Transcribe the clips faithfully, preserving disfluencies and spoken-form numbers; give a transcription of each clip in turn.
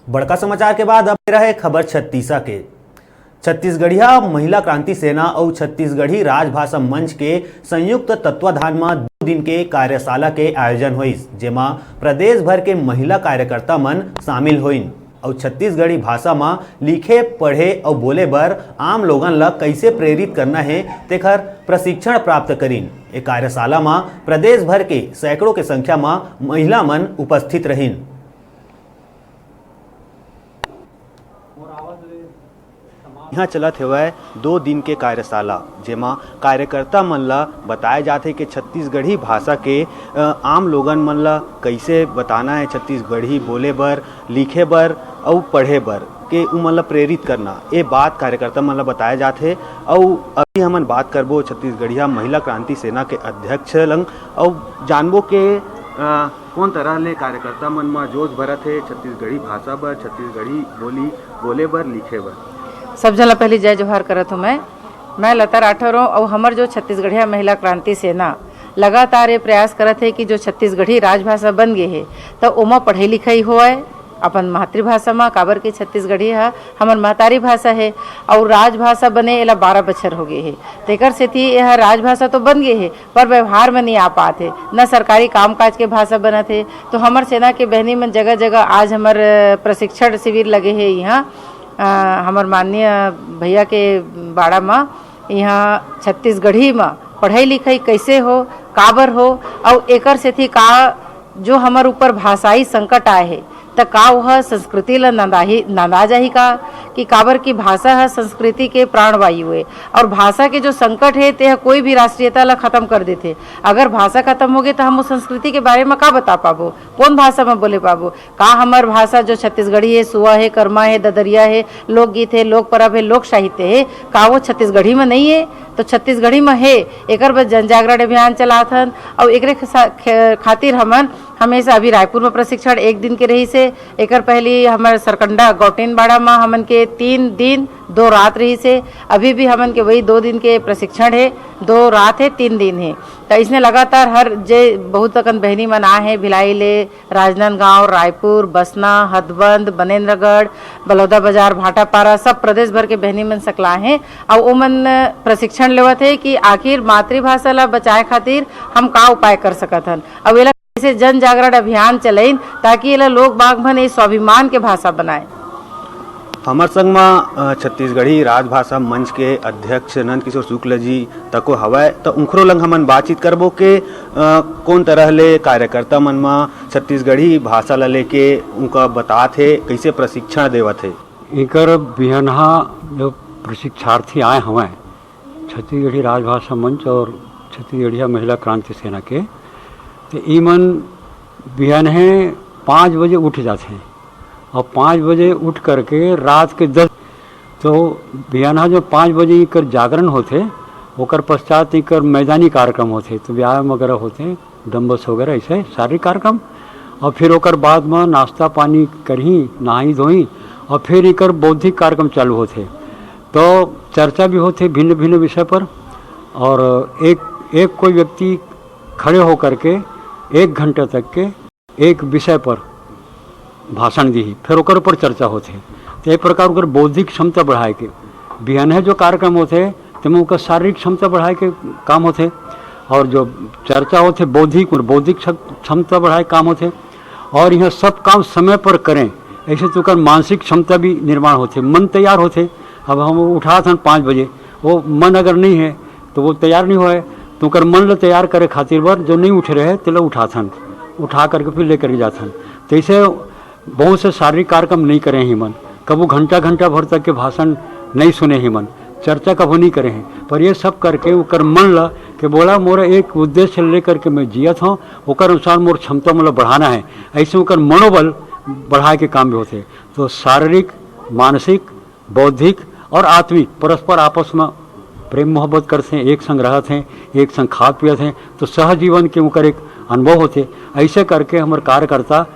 बड़का समाचार के बाद अब रहे खबर छत्तीसा के। छत्तीसगढ़िया महिला क्रांति सेना अउ छत्तीसगढ़ी राजभाषा मंच के संयुक्त तत्वाधान म दू दिन के कार्यशाला के आयोजन होइस, जेमा प्रदेश भर के महिला कार्यकर्ता मन शामिल होइन अउ छत्तीसगढ़ी भाषा म लिखे, पढ़े अउ बोले बर आम लोगन ल कइसे प्रेरित करना हे, तेखर प्रशिक्षण प्राप्त करिन। ए कार्यशाला म प्रदेश भर के सैकड़ों के संख्या म महिला मन उपस्थित रहिन। इहाँ चलत हेवय दो दिन के कार्यशाला, जेमा कार्यकर्ता मन ल बताए जाथे कि छत्तीसगढ़ी भाषा के, अ, आम लोगन मन ल कइसे बताना हे, छत्तीसगढ़ी बोले बर, लिखे बर अउ पढ़े बर के उमन ल प्रेरित करना, ए बात कार्यकर्ता मन ल बताए जाथे। अउ अभी हमन बात करबो छत्तीसगढ़िया महिला क्रांति सेना के अध्यक्ष लंग अउ जानबो के, अ, कोन तरह ले कार्यकर्ता मन म जोश भरत हे छत्तीसगढ़ी भाषा बर, छत्तीसगढ़ी बोली बोले बर, लिखे बर। सब झन ला पहली जय जोहार करत हूँ मैं। मैं लता राठौर हूँ अउ हमर जो छत्तीसगढ़िया महिला क्रांति सेना लगातार ये प्रयास करत हे कि जो छत्तीसगढ़ी राजभाषा बन गे हे, त ओमा पढ़ाई लिखाई होवय अपन मातृभाषा म, काबर कि छत्तीसगढ़ी ह हमर महतारी भाषा हे अउ राजभाषा बने एला बारह बछर हो गे हे। तेकर सेती एह राजभाषा तो बन गे हे, पर व्यवहार में नहीं आ पात हे, न सरकारी कामकाज के भाषा बनत हे। तो हमर सेना के बहनी मन जगह-जगह आज हमर, अ, प्रशिक्षण शिविर लगे हे इहाँ, अ, हमर माननीय भैया के बाड़ा म, इहाँ छत्तीसगढ़ी म पढ़ई लिखई कइसे हो, काबर हो, अउ एकर सेती का जो हमर ऊपर भाषाई संकट आए हे, त का ओह संस्कृति ल नंदाही, नंदा जाही का? कि काबर कि भाषा ह संस्कृति के प्राणवायु ए, अउ भाषा के जो संकट हे, तेह कोई भी राष्ट्रीयता ल खतम कर देथे। अगर भाषा खतम होगे, त हम ओ संस्कृति के बारे म का बता पाबो? कोन भाषा म बोले पाबो? का हमर भाषा जो छत्तीसगढ़ी हे, सुआ हे, करमा हे, ददरिया हे, लोकगीत हे, लोक परब हे, लोक साहित्य हे, का वो छत्तीसगढ़ी म नइ हे? तो छत्तीसगढ़ी म हे। एकर बर जन जागरण अभियान चलाथन, अउ एकरे खसा-, खे-, खातिर हमन हमेशा, अभी रायपुर म प्रशिक्षण एक दिन के रहिस हे, एकर पहली हमर सरकंडा गौटिन बाड़ा म हमन के तीन दिन दो रात रहिस हे, अभी भी हमन के वही दो दिन के प्रशिक्षण हे, दो रात हे, तीन दिन हे। त इसने लगातार हर जे बहुत अकन बहनी मन आए हे, भिलाई ले, राजनांदगांव, रायपुर, बसना, हथबंद, बनेन्द्रगढ़, बलौदाबाजार, भाटापारा, सब प्रदेश भर के बहनी मन सकलाए हे, अउ ओमन प्रशिक्षण लेवत हे कि आखिर मातृभाषा ला बचाए खातिर हम का उपाय कर सकत हन, अउ एला कइसे जन जागरण अभियान चलाइन, ताकि एला लोग बाग मन ए स्वाभिमान के भाषा बनाए। हमर संग म, अ, छत्तीसगढ़ी राजभाषा मंच के अध्यक्ष नंदकिशोर शुक्ल जी तको हवय, त उंखरो लंग हमन बातचीत करबो के, अ, कोन तरह ले कार्यकर्ता मन म छत्तीसगढ़ी भाषा ल लेके उनका बतात हे, कइसे प्रशिक्षण देवत हे। एकर बिहनहा जो प्रशिक्षार्थी आए हवय छत्तीसगढ़ी राजभाषा मंच और छत्तीसगढ़िया महिला क्रांति सेना के, तो ई मन बिहनहे पाँच बजे उठ जाथे और पाँच बजे उठ करके रात के दस, तो बिहनहा जो पाँच बजे इकर जागरण होथे, ओकर पश्चात इकर मैदानी कार्यक्रम होथे, तो व्यायाम वगैरह होथे, डम्बल्स वगैरह, ऐसे शारीरिक कार्यक्रम। और फिर ओकर बाद में नाश्ता पानी करही, नहाई धोई, और फिर इकर बौद्धिक कार्यक्रम चालू होथे। तो चर्चा भी होथे भिन्न भिन्न विषय पर, और एक, एक कोई व्यक्ति खड़े होकर के एक घंटे तक के एक विषय पर भाषण दीही, फिर ओकर ऊपर चर्चा होथे। तो एक प्रकार ओकर बौद्धिक क्षमता बढ़ाए के, बिहान है जो कार्यक्रम होथे, तेमा ओकर शारीरिक क्षमता बढ़ाए के काम होथे, और जो चर्चा होथे बौद्धिक, बौद्धिक क्षम-, क्षमता बढ़ाए के काम होथे, और यह सब काम समय पर करें, ऐसे तो ओकर मानसिक क्षमता भी निर्माण होथे, मन तैयार होथे। अब हम उठात हन पाँच बजे, वो मन अगर नहीं है तो वो तैयार नहीं होए, तो ओकर मन ल तैयार करे खातिर बर जो नहीं उठे रहे, तेला उठाथन, उठा करके फिर लेकर के जाथन। तो ऐसे बहुत से शारीरिक कार्यक्रम नहीं करे ही मन, कबू घंटा घंटा भर तक के भाषण नहीं सुने ही मन, चर्चा कबू नहीं करे हैं। पर ये सब करके ओकर मन ल के बोला, मोर एक उद्देश्य लेकर के मैं जियत हूँ, ओकर अनुसार मोर क्षमता मन ल बढ़ाना है, ऐसे ओकर मनोबल बढ़ाए के काम भी होथे। तो शारीरिक, मानसिक, बौद्धिक और आत्मिक परस्पर आपस में प्रेम मोहब्बत करथे, एक संग रहत हैं, एक संग खात पियत हैं, तो सहजीवन के ओकर एक अनुभव होथे। ऐसे करके हमर कार्यकर्ता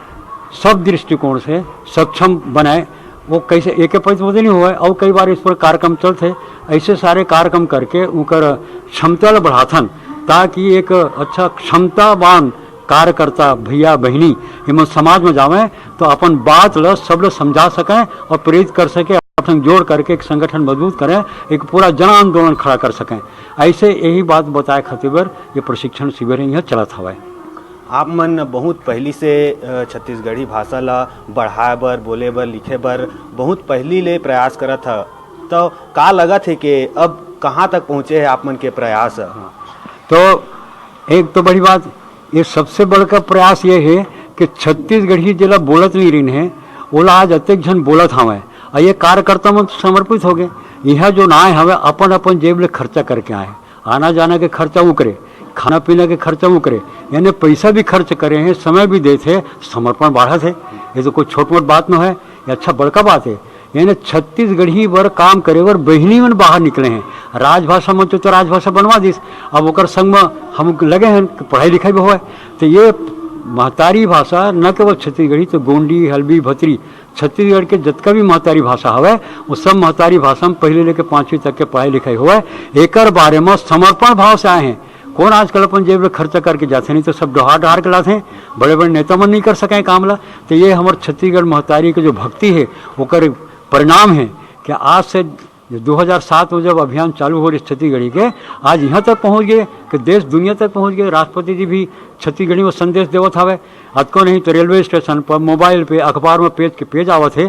सब दृष्टिकोण से सक्षम बनाए। वो कैसे एक पैंत बजे नहीं हुआ है, और कई बार इस पर कार्यक्रम चलते, ऐसे सारे कार्यक्रम करके उनकर क्षमता ला बढ़ाथन, ताकि एक अच्छा क्षमतावान कार्यकर्ता भैया बहिनी, एमन समाज में जावें तो अपन बात ल सब ल समझा सकें और प्रेरित कर सकें, अपन संग जोड़ करके एक संगठन मजबूत करें, एक पूरा जन आंदोलन खड़ा कर सकें। ऐसे यही बात बताए खातिर बर ये प्रशिक्षण शिविर यहाँ चलत हवय। आप मन बहुत पहली से, अ, छत्तीसगढ़ी भाषा ला बढ़ाए बर, बोले बर, लिखे बर बहुत पहली ले प्रयास करत ह, तो का लगत हे कि अब कहाँ तक पहुँचे हे आप मन के प्रयास? तो एक तो बड़ी बात, ये सबसे बड़का प्रयास ये हे कि छत्तीसगढ़ी जेला बोलत नहीं रहिन हे, ओला आज अतेक झन बोलत हवय। और ये कार्यकर्ता मन तो समर्पित हो गए। यहाँ जो नाय हवय, अपन अपन जेब ले खर्चा करके आए, आना जाना के खर्चा उकरे, खाना पीना के खर्चा उकरे, यानी पैसा भी खर्च करे हैं, समय भी देते हैं, समर्पण बाढ़त है। ये तो कोई छोट मोट बात न है, ये अच्छा बड़का बात है। यानी छत्तीसगढ़ी बर काम करे बर बहिनी मन बाहर निकले हैं। राजभाषा मन तो, तो राजभाषा बनवा दिस, अब ओकर संग में हम लगे हैं कि पढ़ाई लिखाई भी होए। तो ये महतारी भाषा न केवल छत्तीसगढ़ी, तो गोंडी, हल्बी, भतरी, छत्तीसगढ़ के जतका भी महतारी भाषा हवय, वो सब महतारी भाषा में पहले लेके पाँचवीं तक के पढ़ाई लिखाई होवय। एकर बारे में समर्पण भाव से आए हैं। कौन आजकल अपन जेब ले खर्चा करके जाथे, नहीं तो सब डोहार डोहार के लाथे। बड़े बड़े नेता मन नहीं कर सके काम ला। तो ये हमर छत्तीसगढ़ महतारी के जो भक्ति है, ओकर परिणाम है कि आज से जो दो हज़ार सात में जब अभियान चालू हो रही छत्तीसगढ़ी के, आज यहाँ तक पहुँच गए कि देश दुनिया तक पहुँच गए। राष्ट्रपति जी भी छत्तीसगढ़ी में संदेश देवत हवे। अतको नहीं तो रेलवे स्टेशन पर, मोबाइल पे, अखबार में पेज के पेज आवत है।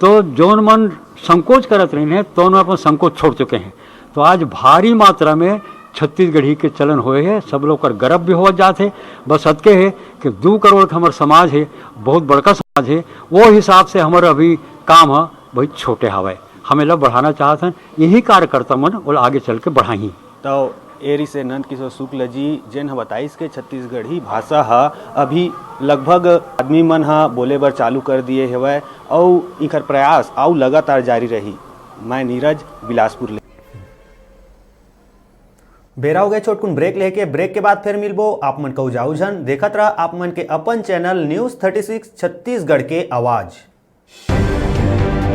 तो जौन मन संकोच करत रहे हैं, तो अपन संकोच छोड़ चुके हैं। तो आज भारी मात्रा में छत्तीसगढ़ी के चलन होए है, सब लोग कर गर्व भी हो जात है। बस अतके है कि दो करोड़ के हमर समाज है, बहुत बड़का समाज है, वो हिसाब से हमर अभी काम है बहुत छोटे हवय। हम एला बढ़ाना चाहत हन, यही कार्यकर्ता मन ओला आगे चल के बढ़ाही। तो एरी से नंद किशोर शुक्ल जी जेन ह बताइस के छत्तीसगढ़ी भाषा ह अभी लगभग आदमी मन ह बोले बर चालू कर दिए हवय, अउ इखर प्रयास अउ लगातार जारी रही। मैं नीरज, बिलासपुर ले। बेरा हो गए छोटकुन ब्रेक लेके। ब्रेक के बाद फिर मिलबो। आप मन कहू जाऊ झन, देखत रहा आप मन के अपन channel news thirty six Chhattisgarh के आवाज़।